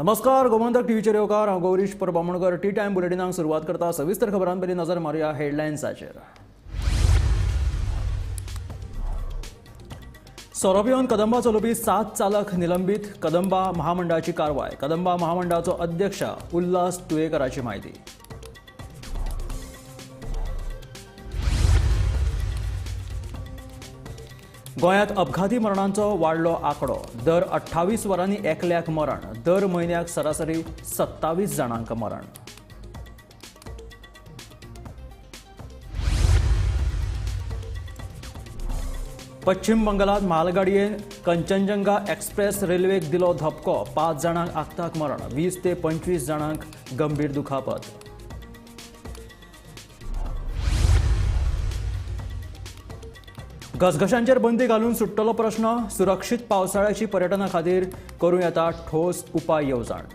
नमस्कार, गोमंतक टीव्हीचेर येवकार. हांव गौरीश परब आमोणकर. टी टायम बुलेटिनाक सुरवात करता. सविस्तर खबरां पयलीं नजर मारुया हेडलायन्साचेर. सोरो पिवन कदंबा चलोवपी 7 चालक निलंबीत. कदंबा महामंडळाची कारवाय. कदंबा महामंडळाचो अध्यक्ष उल्हास तुयेकराची म्हायती. गोंयांत अपघाती मरणांचो वाडलो आंकडो. दर 28 वरांनी एकल्याक मरण. दर म्हयन्याक सरासरी 27 जाणांक मरण. पश्चिम बंगालात मालगाडयेन कंचनजंगा एक्सप्रेस रेल्वेक दिलो धपको. 5 जाणांक आक्ताक मरण, 20 ते 25 जाणांक गंभीर दुखापत. घसघशांचेर बंदी घालून सुट्टलो प्रश्न. सुरक्षीत पावसाळ्याची पर्यटना खातीर करूं येता ठोस उपाय येवजण.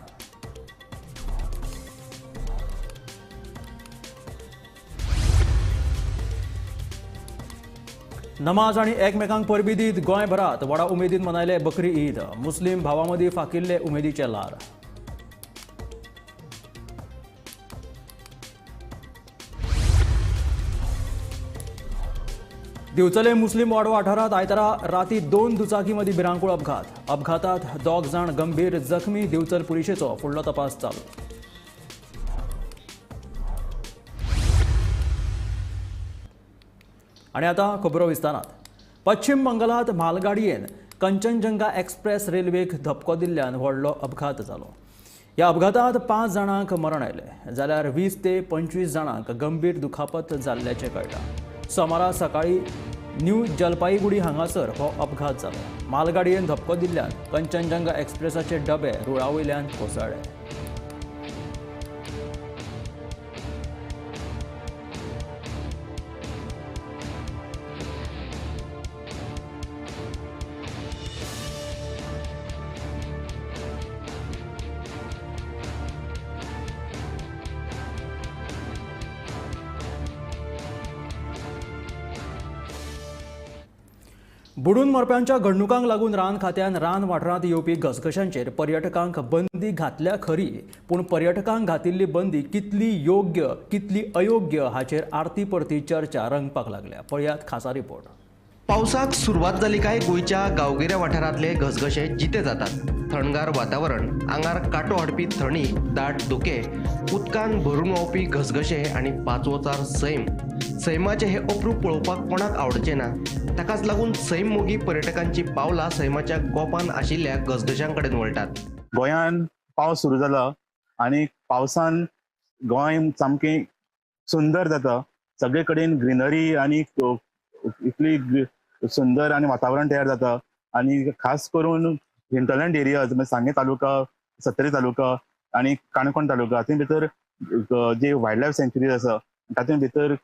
नमाज आनी एकमेकांक परबी दीत गोंयभरात व्हडा उमेदीन मनयले बकरी ईद. मुस्लीम भावां मदीं फाकिल्ले उमेदीचे ल्हार. दिवचले मुस्लीम वाडो वाठारांत आयतारा राती 2 दुचाकी मदीं भिरांकूळ अपघात. अपघातात 2 जाण गंभीर जखमी. दिवचल पुलिशेचो फुडलो तपास चालू. आनी आतां खबरो विस्तारात. पश्चिम बंगालात मालगाडयेन कंचनजंगा एक्सप्रेस रेल्वेक धपको दिल्ल्यान व्हडलो अपघात जालो. ह्या अपघातात 5 जाणांक मरण आयलें जाल्यार 20 ते 25 जाणांक गंभीर दुखापत जाल्ल्याचें कळटा. सोमारा सकाळी न्यू जलपाईगुडी हांगासर हो अपघात जालो. मालगाडयेन धपको दिल्ल्यान कंचनजंगा एक्सप्रेसाचे डबे रुळा वयल्यान कोसळ्ळे. बुडून मरप्यांच्या घडणुकांक लागून रान खात्यान रान वाठारांत येवपी घसघशांचेर पर्यटकांक बंदी घातल्या खरी, पूण पर्यटकांक घातिल्ली बंदी कितली योग्य कितली अयोग्य हाचेर आरती परती चर्चा रंगपाक लागल्या. पळयात खासा रिपोर्ट. पावसाक सुरवात जाली काय गोंयच्या गांवगिऱ्या वाठारांतले घसघशे जिते जातात. थंडगार वातावरण, आंगार कांटो हाडपी थंडी, दाट धुके, उदकान भरून व्हांवपी घसघशे आनी पांचवोचार सैम. सैमाचें हें अप्रूप पळोवपाक कोणाक आवडचें ना. ताकाच लागून सैम मोगी पर्यटकांची पावलां सैमाच्या गोपान आशिल्ल्या घसघशां कडेन वळटात. गोंयांत पावस सुरू जाला आनी पावसान गोंय सामकें सुंदर जाता. सगळे कडेन ग्रिनरी आनी इतली सुंदर आनी वातावरण तयार जाता. आनी खास करून हिंटरलँड एरियाज म्हणजे सांगें तालुका, सत्तरी तालुका आनी काणकोण तालुका हातूंत भितर जे वायल्ड लायफ सँच्युरीज आसा तातूंत भितर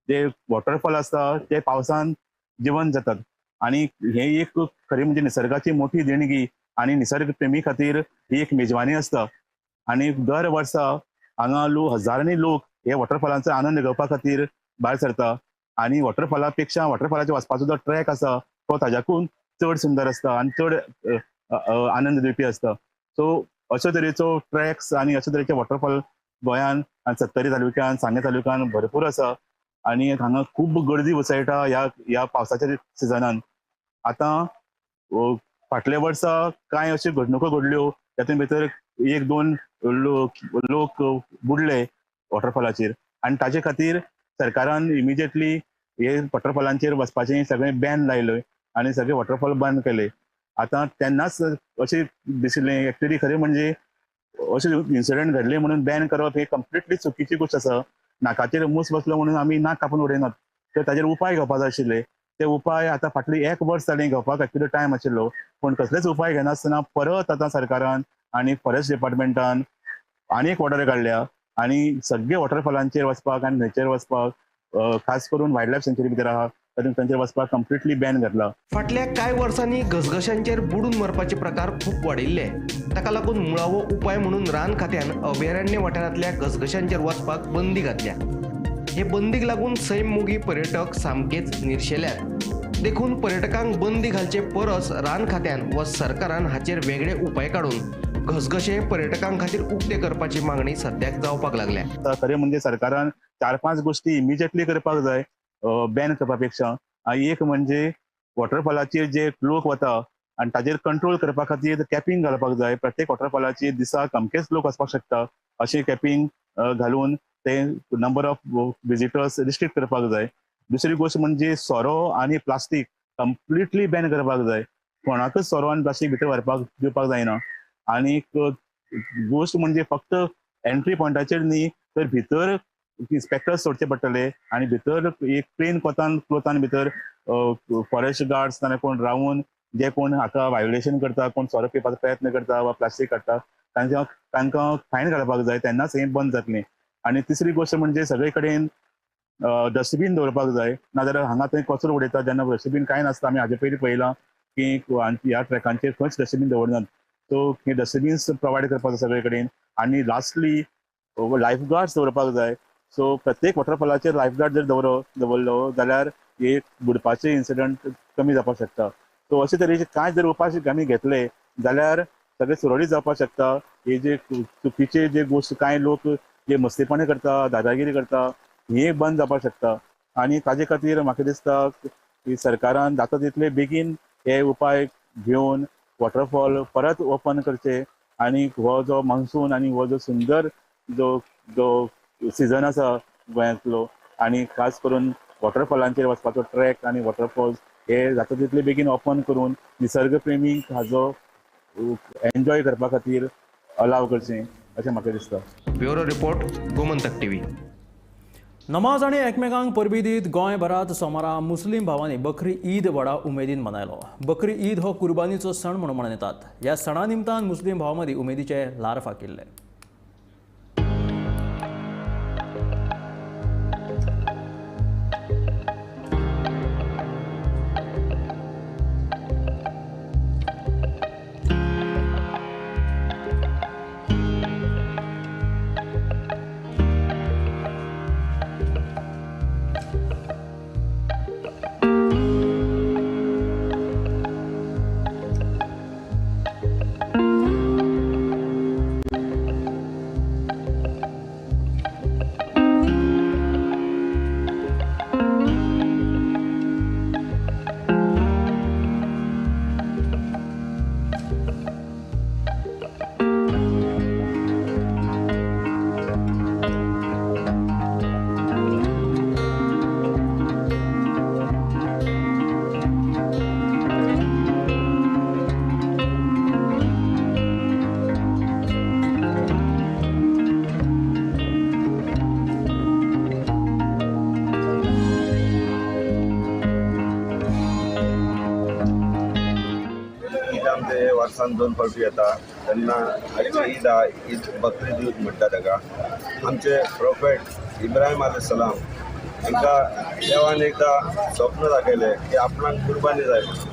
जे वॉटरफॉल आसता ते पावसान जिवंत जातात. आनी हे एक खरी म्हणजे निसर्गाची मोठी देणगी आनी निसर्ग प्रेमी खातीर ही एक मेजवानी आसता. आनी दर वर्सा हांगा लोक, हजारांनी लोक हे वॉटरफॉलांचो आनंद घेवपा खातीर भायर सरता. आनी वॉटरफॉला पेक्षा वॉटरफॉलाचेर वचपाचो जो ट्रॅक आसा तो ताज्याकून चड सुंदर आसता आनी चड आनंद दिवपी आसता. सो अशे तरेचो ट्रॅक्स आनी अशे तरेचे वॉटरफॉल गोंयान आनी सत्तरी तालुक्यान, सांगें तालुक्यान भरपूर आसा. आनी हांगा खूब गर्दी उसळटा ह्या ह्या पावसाच्या सिजनान. आतां फाटल्या वर्सा कांय अश्यो घडणुको घडल्यो तातूंत भितर 1-2 लोक बुडले वॉटरफॉलाचेर आनी ताजे खातीर सरकारान इमिजिएटली हे वॉटरफॉलांचेर वचपाचें सगळें बॅन लायलें आनी सगळे वॉटरफॉल बंद केले. आतां तेन्नाच अशें दिसलें एक्चुअली खरें म्हणजे अशें इन्सिडंट घडले म्हणून बॅन करप हे कंप्लिटली चुकीची गोश्ट आसा. नाकाचेर मूस बसलो म्हणून आमी नाक कापून उडयनात, तर ताजेर उपाय घेवपा जाय आशिल्ले. ते उपाय आतां फाटली 1 वर्स जालें घेवपाक एक्चुअली टायम आशिल्लो, पूण कसलेच उपाय घेनासतना परत आतां सरकारान आनी फॉरेस्ट डिपार्टमेंटान आनी एक ऑर्डर काडल्या आनी सगळे वॉटरफॉलांचेर वचपाक आनी न्हंयचेर वचपाक खास करून वायल्ड लायफ सँच्युरी भितर आहा तातूंत तांचेर वचपाक कंप्लिटली बॅन घातला. फाटल्या कांय वर्सांनी घसघशांचेर बुडून मरपाचे प्रकार खूब वाडिल्ले. ताका लागून मुळावो उपाय म्हणून रान खात्यान अभयारण्य वाठारांतल्या घसघशांचेर वचपाक बंदी घातल्या. हे बंदीक लागून सैम मोगी पर्यटक सामकेच निर्शेल्यात. देखून पर्यटकांक बंदी घालचे परस रान खात्यान वा सरकारान हाचेर वेगळे उपाय काडून घसघशे पर्यटकां खातीर उक्ते करपाची मागणी सद्याक जावपाक लागल्या. आतां खरें म्हणजे सरकारान 4-5 गोष्टी इमिजिएटली करपाक जाय बॅन करपा पेक्षा. एक म्हणजे वॉटरफॉलाचेर जे लोक वता आनी ताजेर कंट्रोल करपा खातीर कॅपिंग घालपाक जाय. प्रत्येक वॉटरफॉलाचेर दिसाक अमकेच लोक वचपाक शकता अशें कॅपिंग घालून ते नंबर ऑफ विजिटर्स रिस्ट्रिक्ट करपाक जाय. दुसरी गोश्ट म्हणजे सोरो आनी प्लास्टीक कंप्लिटली बॅन करपाक जाय. कोणाकच सोरो आनी प्लास्टीक भितर व्हरपाक दिवपाक जायना. आनी गोश्ट म्हणजे फक्त एंट्री पॉयंटाचेर न्ही तर भितर इन्स्पेक्टर्स सोडचे पडटले आनी भितर एक प्लेन क्लोतान भितर फॉरेस्ट गार्ड्स नाल्यार कोण रावून जे कोण हाका व्हायोलेशन करता, कोण सोरो पिवपाचो प्रयत्न करता वा प्लास्टीक काडटा तांकां फायन घालपाक जाय, तेन्नाच हें बंद जातलें. आनी तिसरी गोश्ट म्हणजे सगळे कडेन डस्टबीन दवरपाक जाय, नाजाल्यार हांगा थंय कचरो उडयता जेन्ना डस्टबीन कांय नासता. आमी हाजे पयलीं पळयलां की ह्या ट्रॅकांचेर खंयच डस्टबीन दवरनात, सो हे डस्टबीन्स प्रोवायड करपाक जाय सगळे कडेन. आनी लास्टली लायफ गार्ड्स दवरपाक जाय. सो प्रत्येक वॉटरफॉलाचेर लायफ गार्ड जर दवरलो जाल्यार एक बुडपाचे इन्सिडंट कमी जावपाक शकता. सो अशे तरेचे कांय जर उपाय आमी घेतले जाल्यार सगळे सुरळीत जावपाक शकता. हे जे चुकीचे जे गोश्ट कांय लोक जे मस्तेपणां करता, दादागिरी करता, हे बंद जावपाक शकता. आनी ताजे खातीर म्हाका दिसता की सरकारान जाता तितले बेगीन हे उपाय घेवन वॉटरफॉल परत ओपन करचे आनी हो जो मॉन्सून आनी हो जो सुंदर जो जो सिजन आसा गोंयांतलो आनी खास करून वॉटरफॉलांचेर वचपाचो ट्रॅक आनी वॉटरफॉल्स हे जाता तितले बेगीन ओपन करून निसर्गप्रेमींक हाजो एन्जॉय करपा खातीर अलाव करचें अशें म्हाका दिसता. Bureau report, Gomantak TV. नमाज आनी एकमेकांक परबी दीत गोंयभरांत सोमारा मुस्लीम भावांनी बकरी ईद व्हडा उमेदीन मनयलो. बकरी ईद हो कुर्बानीचो सण म्हणून मनयतात. ह्या सणा निमतान मुस्लीम भावां मदीं उमेदीचे ल्हार फाकिल्ले. वर्सान 2 फावटी येता तेन्ना आयची ईद आहा, ईद बकरी ईद म्हणटा ताका. आमचे प्रोफेट इब्राहिम अलैहि सलाम हांकां देवान एकदां स्वप्न दाखयलें की आपणाक कुर्बानी जाय म्हणून.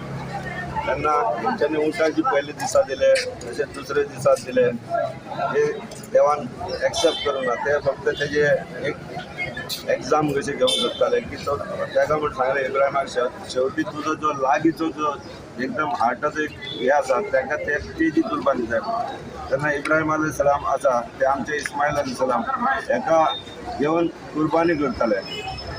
तेन्ना तेंच्यांनी उंटाची पयले दिसा दिले, तशेंच दुसरे दिसा दिले, हे देवान एक्सेप्ट करूं ना. ते फक्त तेजे एक एग्जाम कशें घेवंक सोदताले की तो ताका म्हण सांगलें इब्राहिमाक, शेवटी तुजो जो लागींचो जो एकदम हार्टाचो एक हें आसा ताका ते तेजी कुर्बानी जाय. तेन्ना इब्राहिम अलैहि सलाम आसा ते आमचे इस्मायल अलैहि सलाम हेका घेवन कुर्बानी करताले.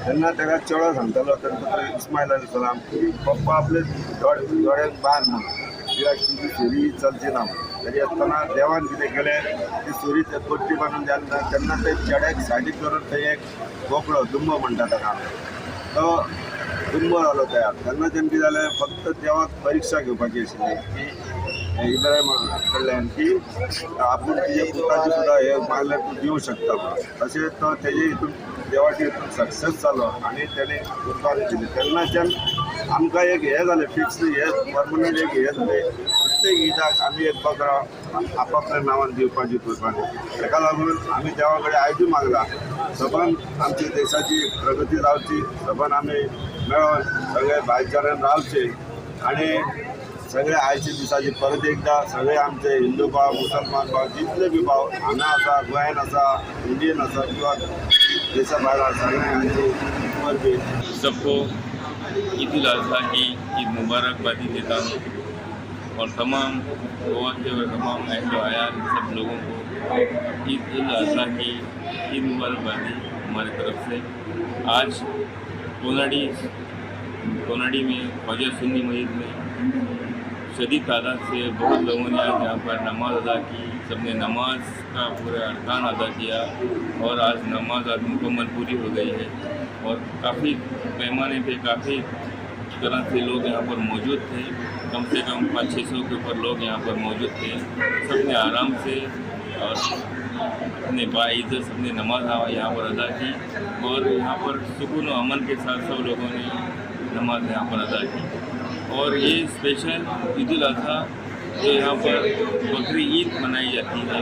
तेन्ना ताका चेडो सांगतालो तेंचो इस्मायल अलैहि सलाम की पप्पा आपले दोळ्यांक बांद म्हणून, कित्याक तुजी सुरी चलची ना म्हणून. तरी आसतना देवान कितें केलें, ती सुरी पट्टी बांदून जाली ना तेन्ना ते चेड्याक सायडीक करून थंय एक बोकडो दुंबो म्हणटा ताका, तो दुंबो जालो तयार. तेन्ना तेणें कितें जालें, फक्त देवाक परिक्षा घेवपाची आशिल्ली की इब्राहिमा कडल्यान की आपूण तुजे पुताची सुद्दां हे मागल्यार तूं दिवंक शकता म्हणून. तशें तो तेजे हितून देवाचे हितून सक्सेस जालो आनी तेणें कुर्बानी दिली. तेन्नाच्यान आमकां एक हें जालें फिक्स, हें परमनंट एक हें जालें, प्रत्येक ईदाक आमी एक बकरा आपापल्या नांवान दिवपाची कुर्बानी. ताका लागून आमी देवा कडेन आयजूय मागलां सबंद आमची देशाची प्रगती जावची, सबंद आमी मेळोन सगळे भाईचाऱ्यान रावचे आनी सगळे आयच्या दिसाची परत एकदां सगळे आमचे हिंदू भाव, मुसलमान भाव, जितले बी भाव हांगा आसा, गोंयान आसा, इंडियन आसा किंवा देशा भायर आसा, सगळ्यांची परबी. सबको ईद उल अजहा की ईद मुबारकबादी देता हूँ और तमाम गोवा के और तमाम अहल अयाल सब लोगों को ईद उल अज़हा की ईद मुबारकबादी हमारी तरफ से। आज कोनाडी में ख्वाजा सुन्नी मस्जिद में शदीद तादाद से बहुत लोगों ने आज यहाँ पर नमाज अदा की। सबने नमाज का पूरा अरकान अदा किया और आज नमाज आज मुकम्मल पूरी हो गई है और काफ़ी पैमाने पे काफ़ी तरह से लोग यहाँ पर मौजूद थे। कम से कम 500-600 के ऊपर लोग यहाँ पर मौजूद थे। सबने आराम से और अपने बाइज़्ज़त सबने नमाज यहाँ पर अदा की और यहाँ पर सुकून और अमन के साथ सब लोगों ने नमाज यहाँ पर अदा की। और ये स्पेशल ईद उल अज़हा जो यहाँ पर बकरी ईद मनाई जाती है,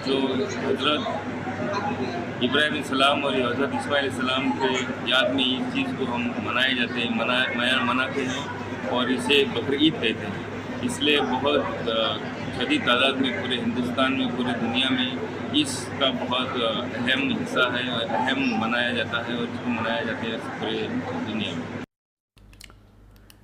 जो हज़रत इब्राहिम सलाम और हज़रत इस्माईल सलाम के याद में इस चीज़ को हम मनाए जाते हैं, मनाते हैं और इसे बकरी ईद कहते हैं। इसलिए बहुत शदीद तादाद में पूरे हिंदुस्तान में, पूरी दुनिया में इसका बहुत अहम हिस्सा है और अहम मनाया जाता है और इसको मनाया जाता है पूरे दुनिया में।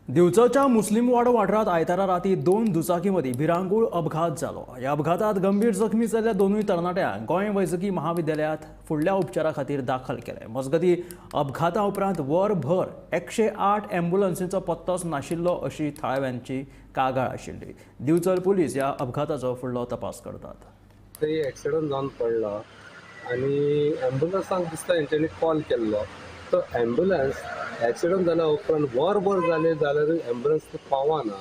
दिवचलच्या मुस्लिम वाडो वाठारांत आयतारा राती 2 दुचाकी मदीं भिरांकूळ अपघात जालो। ह्या अपघातात गंभीर जखमी जाल्ल्या दोनूय तरणाट्यांक गोंय वैजकी महाविद्यालयांत फुडल्या उपचारा खातीर दाखल केले। मजगतीं अपघाता उपरांत वरभर 108 एम्ब्युलन्सीचो पत्तोच नाशिल्लो अशी थळाव्यांची कागाळ आशिल्ली। दिवचल पुलीस ह्या अपघाताचो फुडलो तपास करतात। थंय एक्सिडंट जावन पडला आनी एम्ब्युलन्सांक दिसता हेंच्यांनी कॉल केल्लो, तो एम्ब्युलन्स एक्सिडंट जाल्या उपरांत वरभर जालें जाल्यारूय एम्ब्युलन्स पावना।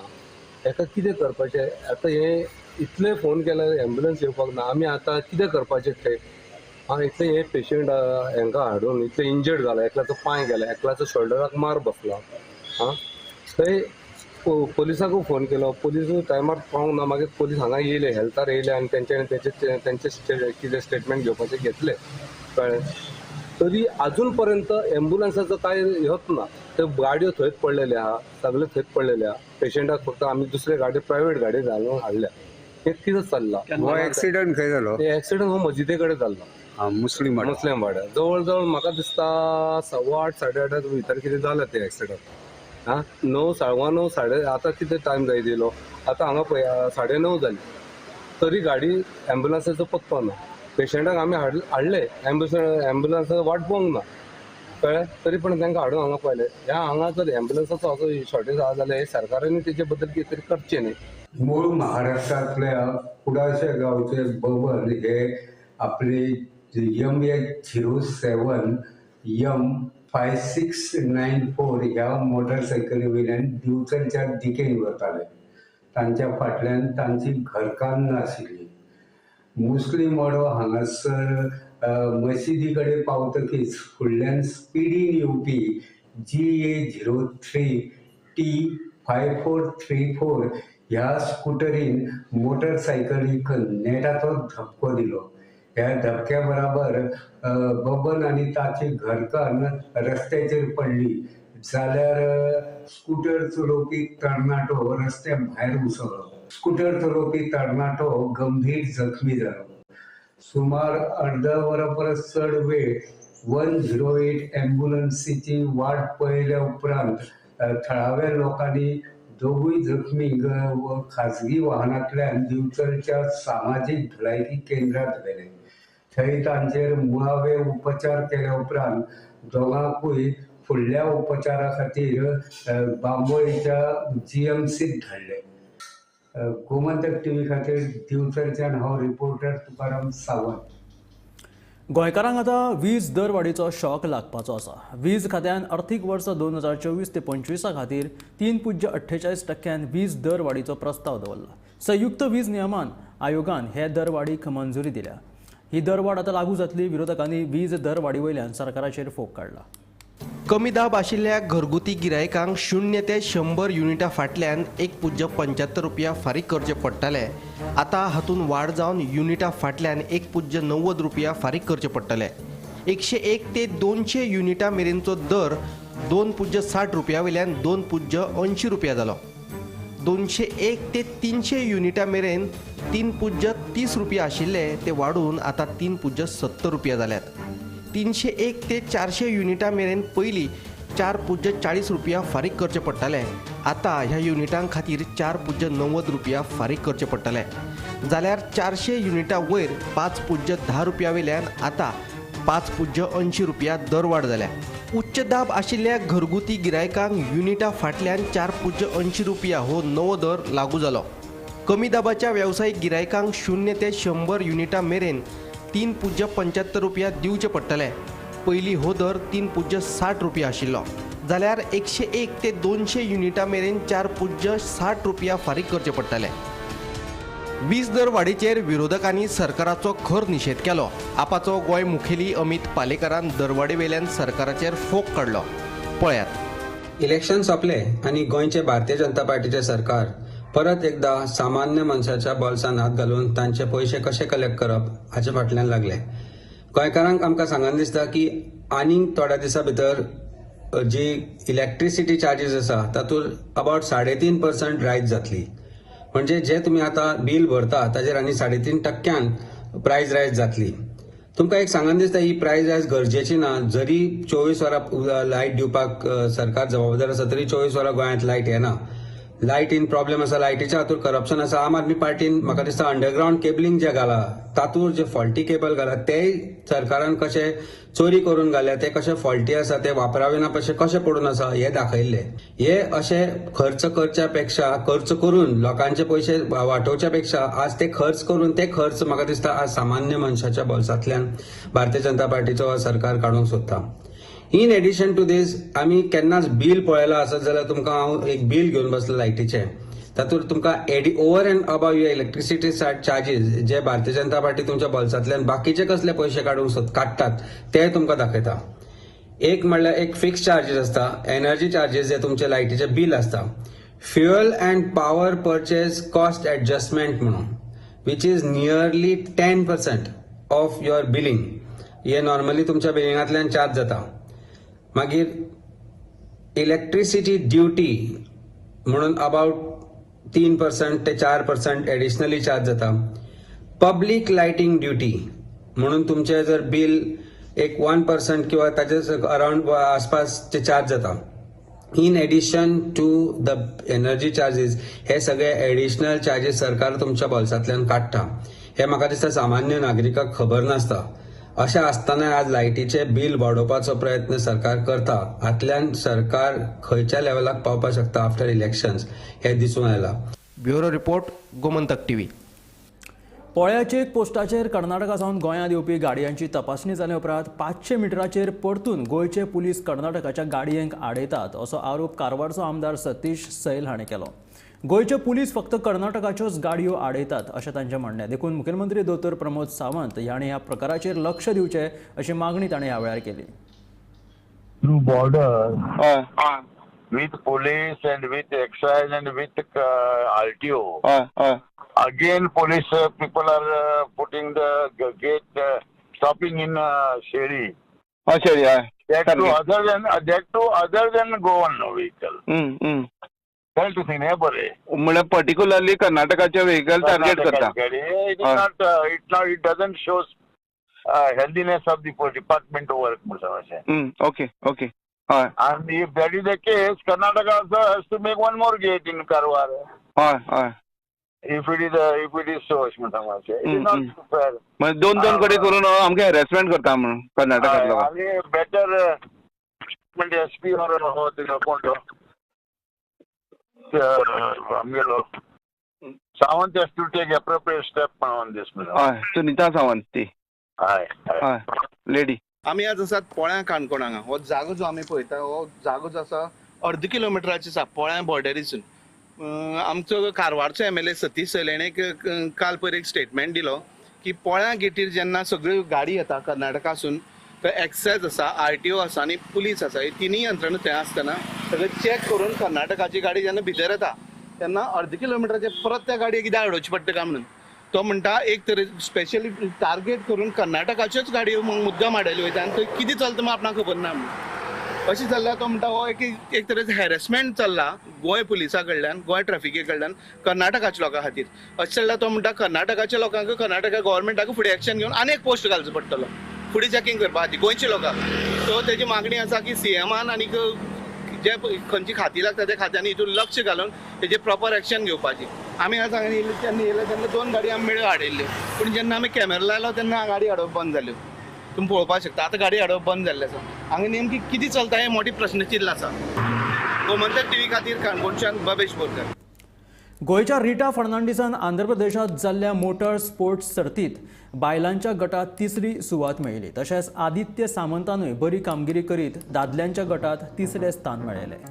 हेका कितें करपाचें आतां? हें इतले फोन केल्यार एम्ब्युलन्स येवपाक ना। आमी आतां कितें करपाचें थंय? आं, इतले हे पेशंट हेंकां हाडून इतले इंजर्ड जाला, एकल्याचो पांय गेला, एकल्याचो शोल्डराक मार बसला। आं, थंय पोलिसाकूय फोन केलो, पोलिसूय टायमार पावंक ना। मागीर पोलीस हांगा येयले, हेल्थार येयले आनी तेंच्यांनी तेंचे कितें स्टेटमेंट घेवपाचें घेतलें, कळ्ळें? तरी अजून पर्यंत एम्ब्युलन्साचो काय हेच ना। त्यो गाडयो थंयच पडलेले आहा, सगळे थंयच पडलेले आहा। पेशंटाक फक्त आमी दुसरे गाडी, प्रायवेट गाडी घालून हाडल्या। हें कितें चल्लां? हो एक्सिडंट खंय जालो? हे एक्सिडंट हो मस्जिदे कडेन जाल्लो, मुस्लिम मुस्लिम वाड्यार। जवळ जवळ म्हाका दिसता 8:15 8:15 भितर कितें जालां तें एक्सिडंट। आं, 9 9:15 साडे आतां कितें टायम जायत येयलो, आतां हांगा पळय 9:30 जाली, तरी गाडी एम्ब्युलन्साचो पत्तो ना। पेशंटाक आमी हाडले, एम्ब्युलन्साचो वाट पळोवंक ना, कळ्ळें? तरी पण तांकां हाडून हांगा पळयलें। ह्या हांगा जर एम्ब्युलन्साचो असो शॉर्टेज आसा जाल्यार हे सरकारांनी तेचे बद्दल कितें तरी करचें न्ही। मूळ महाराष्ट्रांतल्या कुडाशे गांवचे बबन हे आपले MH07 M 5694 ह्या मोटरसायकली वयल्यान दिवचलच्या दिकेन वताले। तांच्या फाटल्यान तांची घरकान्न आशिल्ली। मुस्लीम वाडो हांगासर मशिदी कडेन पावतकीच फुडल्यान स्पिडीन येवपी GA 03 T 5434 ह्या स्कुटरीन मोटरसायकलीक नेटाचो धपको दिलो। ह्या धपक्या बराबर बबन आनी ताची घरकान्न रस्त्याचेर पडली, जाल्यार स्कुटर चलोवपी तरणाटो रस्त्या भायर उसळ्ळो। स्कुटर चलोवपी तरणाटो गंभीर जखमी जालो। सुमार अर्द वरा परस चड वेळ 108 एम्ब्युलन्सीची वाट पळयल्या उपरांत थळाव्या लोकांनी दोगूय जखमींक खाजगी वाहनांतल्यान दिवचलच्या सामाजीक भलायकी केंद्रांत व्हेले। थंय तांचेर मुळावे उपचार केल्या उपरांत दोगांकूय फुडल्या उपचारा खातीर बांबोळीच्या GMCत धाडले। गोमंतक टीव्ही खातीर दिवचलच्यान हांव रिपोर्टर तुकाराम सावंत। गोंयकारांक आतां वीज दरवाडीचो शॉक लागपाचो आसा। वीज खात्यान अर्थीक वर्स 2024 ते 25 खातीर 3.48% वीज दरवाडीचो प्रस्ताव दवरला। संयुक्त वीज नियमन आयोगान हे दरवाडीक मंजुरी दिल्या। ही दरवाड आतां लागू जातली। विरोधकांनी वीज दरवाडी वयल्यान सरकाराचेर फोग काडला। कमी दाब आशिल्ल्या घरगुती गिरायकांक 0 ते 100 युनिटा फाटल्यान 1.75 रुपया फारीक करचे पडटले। आतां हातूंत वाड जावन युनिटा फाटल्यान 1.90 रुपया फारीक करचे पडटले। 101 ते 200 युनिटा मेरेनचो दर 2.60 रुपया वयल्यान 2.80 रुपया जालो। 201 ते 300 युनिटा मेरेन 3.30 रुपया आशिल्ले ते वाडून आतां 3.70 रुपया जाल्यात। 301 ते 400 युनिटा मेरेन पयलीं 4.40 रुपया फारीक करचे पडटाले, आतां ह्या युनिटां खातीर 4.90 रुपया फारीक करचे पडटले. जाल्यार 400 युनिटां वयर 5.10 रुपया वयल्यान आतां 5.80 रुपया दरवाड जाल्या. उच्च दाब आशिल्ल्या घरगुती गिरायकांक युनिटा फाटल्यान 4.80 रुपया हो नवो दर लागू जालो. कमी दाबाच्या वेवसायीक गिरायकांक 0 ते 100 युनिटां मेरेन 3.75 रुपया दिवचे पडटले. पयलीं हो दर 3.60 रुपया आशिल्लो. जाल्यार 101 ते 200 युनिटां मेरेन 4.60 रुपया फारीक करचे पडटले. वीज दर वाडीचेर विरोधकांनी सरकाराचो खर निशेध केलो. आपाचो गोंय मुखेली अमित पालेकारान दरवाडी वेल्यान सरकाराचेर फोग काडलो. पळयात. इलेक्शन सोंपले आनी गोंयचे भारतीय जनता पार्टीचे सरकार परत एकदा सामान्य मनशाच्या बोल्सान हात घालून तांचे पयशे कशे कलेक्ट करप हाचे फाटल्यान लागले. गोंयकारांक आमकां सांगन दिसता की आनीक थोड्या दिसां भितर जी इलेक्ट्रिसिटी चार्जीस आसा तातूंत अबावट 3.5% रायज जातली. म्हणजे जे तुमी आतां बील भरता ताजेर आनी 3.5% प्रायज रायज जातली. तुमकां एक सांगन दिसता ही प्रायज रायज गरजेची ना. जरी 24 वरां लायट दिवपाक सरकार जबाबदार आसा तरी 24 वरां गोंयांत लायट येना. लायटीन प्रॉब्लेम आसा, लायटीच्या हातूंत करप्शन आसा. आम आदमी पार्टीन म्हाका दिसता अंडरग्रावंड केबलिंग जे घाला तातूंत जे फॉल्टी केबल घाला तेय सरकारान कशे चोरी करून घाल्या, ते कशे फॉल्टी आसा, ते वापरावे ना कशे कशे पडून आसा हे दाखयल्ले. हे अशे खर्च करच्या पेक्षा, खर्च करून लोकांचे पयशे वाटोवच्या पेक्षा आज ते खर्च करून ते खर्च म्हाका दिसता आज सामान्य मनशाच्या बोल्सांतल्यान भारतीय जनता पार्टीचो सरकार काडूंक सोदता. इन एडिशन टू दीस आमी केन्नाच बील पळयलां आसत जाल्यार तुमकां हांव एक बील घेवन बसला लायटीचें, तातूंत तुमकां over and above your electricity charges J Bharatiya Janata party तुमच्या बोल्सांतल्यान बाकीचे कसले पयशे काडूंक काडटात ते तुमकां दाखयता. एक म्हणल्यार एक फिक्स चार्जीस आसता, एनर्जी चार्जीस जे तुमचे लायटीचे बील आसता, fuel and power purchase cost adjustment म्हणून which is nearly 10% of your billing, हे नॉर्मली तुमच्या बिलिंगांतल्यान चार्ज जाता. मागीर इलेक्ट्रिसिटी ड्युटी म्हणून अबावट 3% ते 4% एडिशनली चार्ज जाता. पब्लीक लायटींग ड्युटी म्हणून तुमचें जर बील एक 1% किंवा ताचे अरावंड आसपास ते चार्ज जाता. In addition to the energy charges हे सगळे एडिशनल चार्जीस सरकार तुमच्या बोल्सांतल्यान काडटा. हे म्हाका दिसता सामान्य नागरिकाक खबर नासता. अशें आसतना आज लायटीचें बील वाडोवपाचो प्रयत्न सरकार करता. हातल्यान सरकार खंयच्या लेवलाक पावपाक शकता आफ्टर इलेक्शन्स हें दिसून आयलां. Bureau report, Gomantak TV. पोळ्या चेक पोस्टाचेर कर्नाटका सावन गोंयांत येवपी गाडयांची तपासणी जाले उपरांत 500 मिटराचेर परतून गोंयचे पुलीस कर्नाटकाच्या गाडयांक आडयतात असो आरोप कारवारचो आमदार सतीश सैल हाणें केलो. गोंयचे पुलीस फक्त कर्नाटकाच्योच गाडयो आडयतात अशें तांचें म्हणणें. देखून मुखेलमंत्री दोतोर प्रमोद सावंत हांणी ह्या प्रकाराचेर लक्ष दिवचें अशी मागणी ताणें ह्या वेळार केली. Through border with police and with excise and with RTO. Again police people are putting the gate stopping in Sheri. Sheri. That too other than Goan vehicle. Tell to think हे बरे म्हणल्यार पर्टिक्युलरली कर्नाटकाचे vehicle target करता. It is not it doesn't show healthiness of the department work म्हणटा अशें. Okay okay. हय. And if that is the case, Karnataka also has to make one more gate in Karwar. हय हय. If it is so अशें म्हणटा मातशें. It is not fair. म्हणजे दोन दोन कडेन करून आमकां हॅरेसमेंट करता म्हणून कर्नाटकांतलो. आनी बेटर म्हणजे एस पी ऑर हो कोण तो आमगेलो Sawant has to take appropriate step on this. हय, सुनीता सावंत ती. हय हय लेडी. आमी आज आसात पोळ्या काणकोण हांगा. हो जागो जो आमी पळयता हो जागो जो आसा अर्द किलोमिटराचेर आसा पोळ्या बॉर्डरीसून. आमचो कारवारचो MLA Satish सैल हेणें काल पयर एक स्टेटमेंट दिलो की पोळ्या गेटीर जेन्ना सगळ्यो गाडी येता कर्नाटकासून तर एक्सायज आसा, RTO आसा आनी पुलीस आसा, हे तिनूय यंत्रणा थंय आसतना सगळें चॅक करून कर्नाटकाची गाडी जेन्ना भितर येता तेन्ना अर्द किलोमिटराचेर परत त्या गाडयेक कित्याक आडोवची पडटा काय म्हणून. तो म्हणटा एक तरेन स्पेशली टार्गेट करून कर्नाटकाच्योच गाडयो मुद्दाम हाडयल्यो वयता आनी थंय कितें चलता म्हूण आपणाक खबर ना म्हणून. अशें जाल्ल्यार तो म्हणटा हो एक तरेचो हॅरेसमेंट चल्ला गोंय पुलिसा कडल्यान, गोंय ट्रॅफिके कडल्यान कर्नाटकाच्या लोकां खातीर. अशें जाल्यार तो म्हणटा कर्नाटकाच्या लोकांक, कर्नाटका गोवोरमेंटाक फुडें एक्शन घेवन आनी एक पोस्ट घालचो पडटलो फुडें चॅकिंग करपा खातीर गोंयच्या लोकांक. सो तेजी मागणी आसा की सीएमान आनी जे खंयची खाती लागता त्या खात्यांनी हितून लक्ष घालून तेजे प्रॉपर एक्शन घेवपाची. आमी आज हांगा येयले तेन्ना येयले तेन्ना 2 गाडी आमी मेळ्यो हाडिल्ल्यो, पूण जेन्ना आमी कॅमेरा लायलो तेन्ना गाडी हाडप बंद जाल्यो. तुमी पळोवपाक शकता आतां गाडी हाडप बंद जाल्लें आसा. हांगा नेमकी कितें चलता हें मोठें प्रश्नचिन्न आसा. गोमंतक टीव्ही खातीर काणकोणच्यान बबेश बोरकर. गोंयच्या रिटा फर्नांडीसान आंध्र प्रदेशांत जाल्ल्या मोटर स्पोर्ट्स सर्तीत बायलांच्या गटात 3री सुवात मेळयली. तशेंच आदित्य सामंतानूय बरी कामगिरी करीत दादल्यांच्या गटात 3रें स्थान मेळयलें.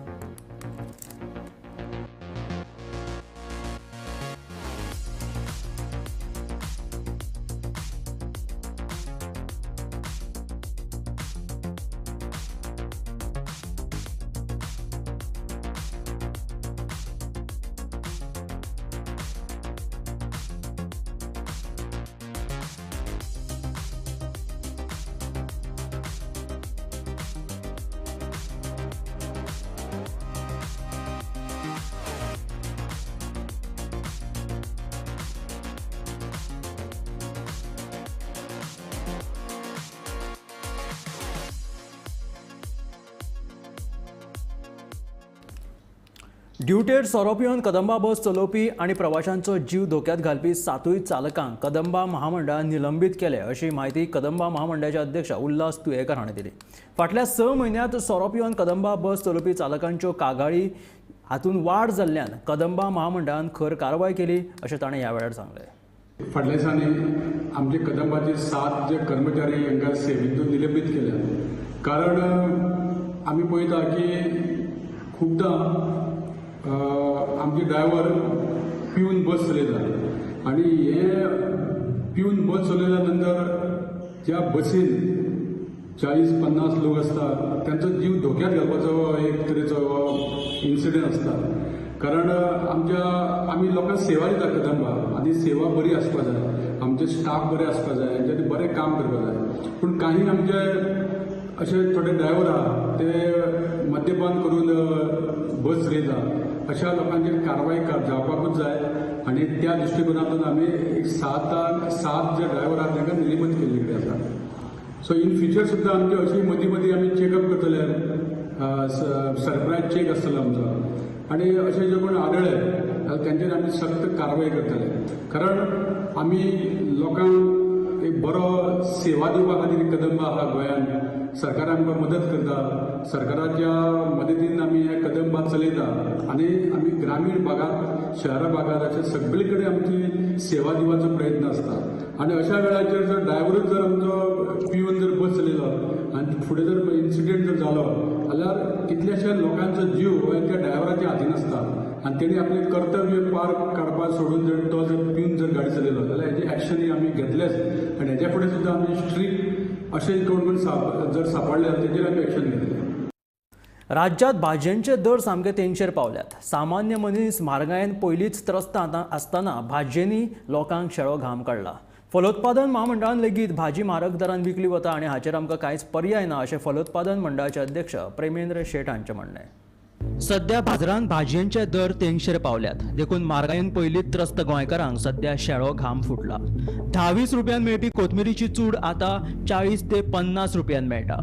ड्युटेर सोरो पिवन कदंबा बस चलोवपी आनी प्रवाशांचो जीव धोक्यात घालपी 7 चालकांक कदंबा महामंडळान निलंबीत केले अशी म्हायती कदंबा महामंडळाचे अध्यक्ष उल्हास तुयेकर हांणी दिली. फाटल्या 6 म्हयन्यांत सोरो पिवन कदंबा बस चलोवपी चालकांच्यो कागाळी हातूंत वाड जाल्ल्यान कदंबा महामंडळान खर कारवाय केली अशें ताणें ह्या वेळार सांगलें. फाटल्या दिसांनी आमचे कदंबाचे 7 जे कर्मचारी हांकां सेवेंतून निलंबीत केल्या, कारण आमी पळयता की खुबदां आमचे ड्रायव्हर पिवन बस चलयता आनी हे पिवन बस चलयल्या नंतर ज्या बसीन 40-50 लोक आसता तांचो जीव धोक्यात घालपाचो एक तरेचो इन्सिडंट आसता. कारण आमच्या आमी लोकांक सेवा दिता कदंबा आनी सेवा बरी आसपा जाय, आमचे स्टाफ बरे आसपा जाय, हेंच्यांनी बरें काम करपा जाय. पूण काही आमचे अशे थोडे ड्रायव्हर आहा ते मद्यपान करून बस चलयता, अशा लोकांचेर कारवाय जावपाकूच जाय आनी त्या दृश्टिकोनातून आमी एक 7 जे ड्रायव्हर आहात तांकां निलंबीत केल्ले कडेन आसा. सो इन फ्युचर सुद्दां आमचे अशी मदीं मदीं आमी चॅकअप करतले, सरप्रायज चॅक आसतलो आमचो आनी अशे जे कोण आदळ्ळे जाल्यार तांचेर आमी सक्त कारवाय करतले. कारण आमी लोकांक एक बरो सेवा दिवपा खातीर कदंबा आहा गोंयांत, सरकार आमकां मदत करता, सरकाराच्या मदतीन आमी हे कदंबा चलयता आनी आमी ग्रामीण भागात शहरा भागात अशे सगळे कडेन आमची सेवा दिवपाचो प्रयत्न आसता. आनी अशा वेळाचेर जर ड्रायव्हरूच जर आमचो पिवन जर बस चलयलो आनी फुडें जर इन्सिडंट जर जालो जाल्यार कितल्याश्या लोकांचो जीव हो त्या ड्रायव्हराच्या हातीन आसता आनी तेणी आपलें कर्तव्य पार काडपा सोडून जर तो जर पिवन जर गाडी चलयलो जाल्यार हेजे एक्शनूय आमी घेतलेच आनी हेच्या फुडें सुद्दां आमी स्ट्रिक्ट अशें कोण कोण जर सापडले तेजेर आमी एक्शन घेतले. राज्यात भाजयेंचे दर सामके तेंगशेर पावल्यात. सामान्य मनीस म्हारगायेन पयलींच त्रस्त आसतना भाजयेंनी लोकांक शेळो घाम काडला. फलोत्पादन महामंडळान लेगीत भाजी म्हारग दरान विकली वता आनी हाचेर आमकां कांयच पर्याय ना अशें फलोत्पादन मंडळाचे अध्यक्ष प्रेमेंद्र शेट हांचें म्हणणें. सध्या बाजारांत भाजयेंचे दर तेंगशेर पावल्यात देखून म्हारगायेन पयलींच त्रस्त गोंयकारांक सध्या शेळो घाम फुटला. 10-20 रुपयान मेळपी कोथमिरीची चूड आतां 40 ते 50 रुपयान मेळटा.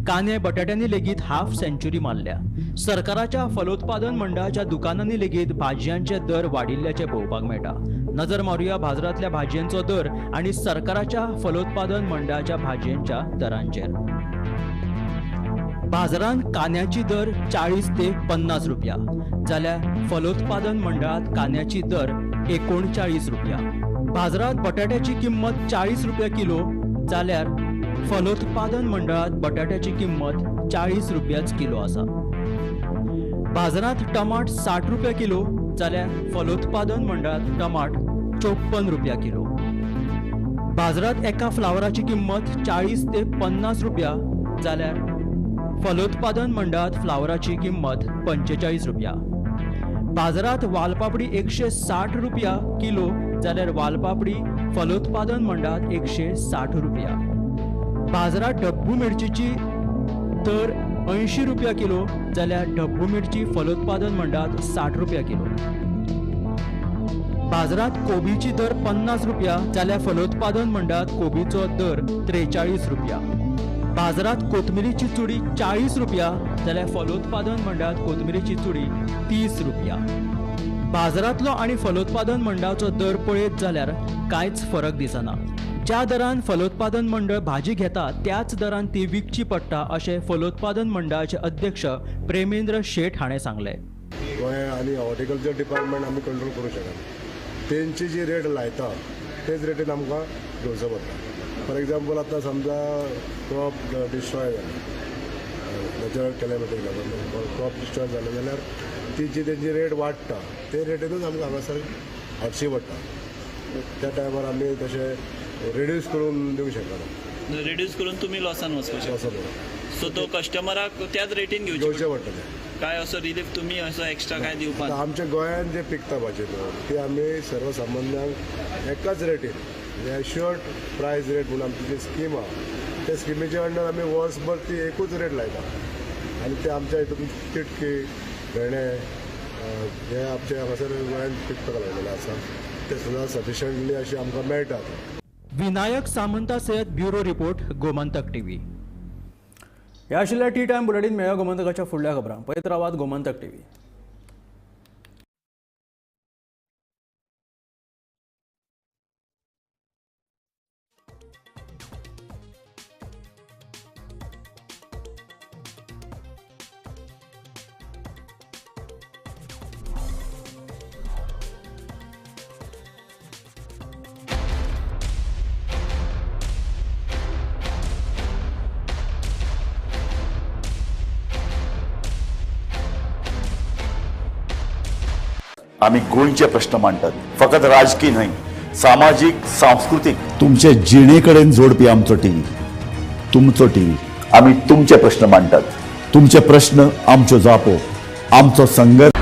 कांदे बटाट्यांनी लेगीत हाफ सेंच्युरी मारल्या. सरकाराच्या फलोत्पादन मंडळाच्या दुकानांनी लेगीत भाजयांचे दर वाडिल्ल्याचे पळोवपाक मेळटा. नजर मारुया बाजारांतल्या भाजयेंचो दर आनी सरकाराच्या फलोत्पादन मंडळाच्या भाजयेंच्या दरांचेर. बाजारांत कांद्याची दर 40 ते 50 रुपया जाल्यार फलोत्पादन मंडळांत कांद्याची दर 39 रुपया. बाजारांत बटाट्याची किंमत 40 रुपया किलो जाल्यार फलोत्पादन मंडळांत बटाट्याची किंमत 40 रुपयाच किलो आसा. बाजारांत टमाट 60 रुपया किलो जाल्यार फलोत्पादन मंडळांत टमाट 54 रुपया किलो. बाजारांत एका फ्लावराची किंमत 40 ते 50 रुपया जाल्यार फलोत्पादन मंडळांत फ्लावराची किंमत 45 रुपया. बाजारांत वालपापडी 160 रुपया किलो जाल्यार वालपापडी फलोत्पादन मंडळांत 160 रुपया. बाजारांत डब्बू मिरचीची दर 80 रुपया किलो जाल्यार डब्बू मिरची फलोत्पादन मंडळांत 60 रुपया किलो. बाजारांत कोबीची दर 50 रुपया जाल्यार फलोत्पादन मंडळांत कोबीचो दर 43 रुपया. बाजारात कोथमिरीची चुडी 40 रुपया जाल्यार फलोत्पादन मंडळात कोथमिरीची चुडी 30 रुपया. बाजारांतलो आनी फलोत्पादन मंडळाचो दर पळयत जाल्यार कांयच फरक दिसना. ज्या दरान फलोत्पादन मंडळ भाजी घेता त्याच दरान ती विकची पडटा अशें फलोत्पादन मंडळाचे अध्यक्ष प्रेमेंद्र शेट हाणें सांगलें. गोंय आनी हॉर्टिकल्चर डिपार्टमेंट आमी कंट्रोल करूं शकना. तेंची जी रेट लायता तेच रेटीन आमकां घेवचो पडटा. फॉर एग्जाम्पल आतां समजा क्रॉप डिस्ट्रॉय जालें, नॅचरल कॅलॅमिटीक लागून क्रॉप डिस्ट्रॉय जालें जाल्यार ती जी तेंची रेट वाडटा ते रेटीनूच आमकां हांगासर हाडची पडटा. त्या टायमार आमी तशें रिड्यूस करून दिवंक शकना. रिड्यूस करून तुमी लॉसान वचपाक शकता. सो तो कस्टमराक त्याच रेटीन घेवचें पडटलें. काय असो रिलीफ तुमी असो एक्स्ट्रा काय दिवपाक? आमच्या गोंयांत जे पिकता भाजी ती आमी सर्वसामान्यांक एकाच रेटीन एश्युअर्ड प्रायस रेट म्हणून आमची जी स्कीम आहा त्या स्किमीच्या अंडर आमी वर्सभर ती एकूच रेट लायता आनी ते आमच्या हितून तिटकी भेंडे हे आमचे हांगासर गोंयांत पिकपाक लागलेले आसा ते सुद्दां सफिशंटली अशें आमकां मेळटा. विनायक सामंता सयत ब्युरो रिपोर्ट, गोमंतक टीव्ही. ह्या आशिल्ल्या टी टायम बुलेटीन मेळ्या गोमंतकाच्या फुडल्या खबरांक. पळयत रावात गोमंतक टीव्ही. आमी गोंयचे प्रश्न मांडटात, फकत राजकी न्हय, सामाजीक, सांस्कृतीक, तुमचे जिणे कडेन जोडपी आमचो टीव्ही, तुमचो टीव्ही. आमी तुमचे प्रश्न मांडटात, तुमचे प्रश्न आमच्यो जापो, आमचो संघर्श.